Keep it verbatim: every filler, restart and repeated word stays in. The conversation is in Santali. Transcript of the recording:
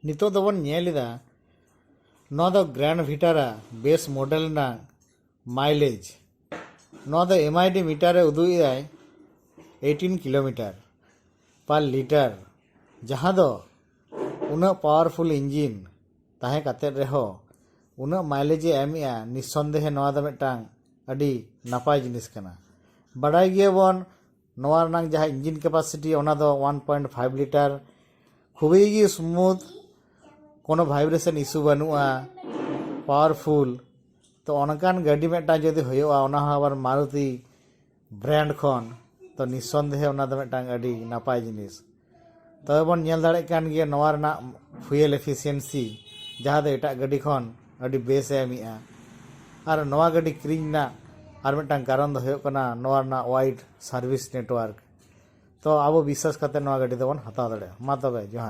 ᱱᱤᱛᱚᱜ ᱫᱚᱵᱚᱱ ᱧᱮᱞ ᱮᱫᱟ, ᱱᱚᱣᱟ ᱫᱚ ᱜᱨᱮᱱᱰ ᱵᱷᱤᱴᱟᱨᱟ ᱵᱮᱥ ᱢᱚᱰᱮᱞ ᱨᱮᱱᱟᱜ ᱢᱟᱭᱞᱮᱡᱽ᱾ ᱱᱚᱣᱟ ᱫᱚ ᱮᱢ ᱟᱭ ᱰᱤ ᱢᱤᱴᱟᱨ ᱨᱮ ᱩᱫᱩᱜ ᱮᱫᱟᱭ ᱮᱭᱤᱴᱤᱱ ᱠᱤᱞᱳᱢᱤᱴᱟᱨ ᱯᱟᱨ ᱞᱤᱴᱟᱨ, ᱡᱟᱦᱟᱸ ᱫᱚ ᱩᱱᱟᱹᱜ ᱯᱟᱣᱟᱨᱯᱷᱩᱞ ᱤᱧᱡᱤᱱ ᱛᱟᱦᱮᱸ ᱠᱟᱛᱮᱫ ᱨᱮᱦᱚᱸ ᱩᱱᱟᱹᱜ ᱢᱟᱭᱞᱮᱡᱽ ᱮ ᱮᱢᱮᱜᱼᱟ, ᱱᱤᱥᱥᱚᱱᱫᱮᱦᱮ ᱱᱚᱣᱟ ᱫᱚ ᱢᱤᱫᱴᱟᱝ ᱟᱹᱰᱤ ᱱᱟᱯᱟᱭ ᱡᱤᱱᱤᱥ ᱠᱟᱱᱟ᱾ ᱵᱟᱰᱟᱭ ᱜᱮᱭᱟᱵᱚᱱ, ᱱᱚᱣᱟ ᱨᱮᱱᱟᱜ ᱡᱟᱦᱟᱸ ᱤᱧᱡᱤᱱ ᱠᱮᱯᱟᱥᱤᱴᱤ, ᱚᱱᱟ ᱫᱚ ᱚᱣᱟᱱ ᱯᱚᱭᱮᱱᱴ ᱯᱷᱟᱭᱤᱵᱷ ᱞᱤᱴᱟᱨ, ᱠᱷᱩᱵᱤ ᱜᱮ ᱥᱢᱩᱛᱷ, ᱠᱳᱱᱳ ᱵᱷᱟᱭᱵᱨᱮᱥᱚᱱ ᱤᱥᱩ ᱵᱟᱹᱱᱩᱜᱼᱟ, ᱯᱟᱣᱟᱨᱯᱷᱩᱞ᱾ ᱛᱚ ᱚᱱᱠᱟᱱ ᱜᱟᱹᱰᱤ ᱢᱤᱫᱴᱟᱝ ᱡᱩᱫᱤ ᱦᱩᱭᱩᱜᱼᱟ, ᱚᱱᱟ ᱦᱚᱸ ᱟᱵᱟᱨ ᱢᱟᱨᱩᱛᱤ ᱵᱨᱮᱱᱰ ᱠᱷᱚᱱ, ᱛᱚ ᱱᱤᱥᱥᱚᱱᱫᱮᱦᱮ ᱚᱱᱟ ᱫᱚ ᱢᱤᱫᱴᱟᱝ ᱟᱹᱰᱤ ᱱᱟᱯᱟᱭ ᱡᱤᱱᱤᱥ᱾ ᱛᱚᱵᱮ ᱵᱚᱱ ᱧᱮᱞ ᱫᱟᱲᱮᱭᱟᱜ ᱠᱟᱱ ᱜᱮᱭᱟ ᱱᱚᱣᱟ ᱨᱮᱱᱟᱜ ᱯᱷᱩᱭᱮᱞ ᱮᱯᱷᱤᱥᱤᱭᱮᱱᱥᱤ, ᱡᱟᱦᱟᱸ ᱫᱚ ᱮᱴᱟᱜ ᱜᱟᱹᱰᱤ ᱠᱷᱚᱱ ᱟᱹᱰᱤ ᱵᱮᱥ ᱮ ᱮᱢᱮᱜᱼᱟ᱾ ᱟᱨ ᱱᱚᱣᱟ ᱜᱟᱹᱰᱤ ᱠᱤᱨᱤᱧ ᱨᱮᱱᱟᱜ ᱟᱨ ᱢᱤᱫᱴᱟᱝ ᱠᱟᱨᱚᱱ ᱫᱚ ᱦᱩᱭᱩᱜ ᱠᱟᱱᱟ ᱱᱚᱣᱟ ᱨᱮᱱᱟᱜ ᱣᱟᱭᱤᱰ ᱥᱟᱨᱵᱷᱤᱥ ᱱᱮᱴᱣᱟᱨᱠ᱾ ᱛᱚ ᱟᱵᱚ ᱵᱤᱥᱥᱟᱥ ᱠᱟᱛᱮ ᱱᱚᱣᱟ ᱜᱟᱹᱰᱤ ᱫᱚᱵᱚᱱ ᱦᱟᱛᱟᱣ ᱫᱟᱲᱮᱭᱟᱜᱼᱟ᱾ ᱢᱟ ᱛᱚᱵᱮ, ᱡᱚᱦᱟᱨ᱾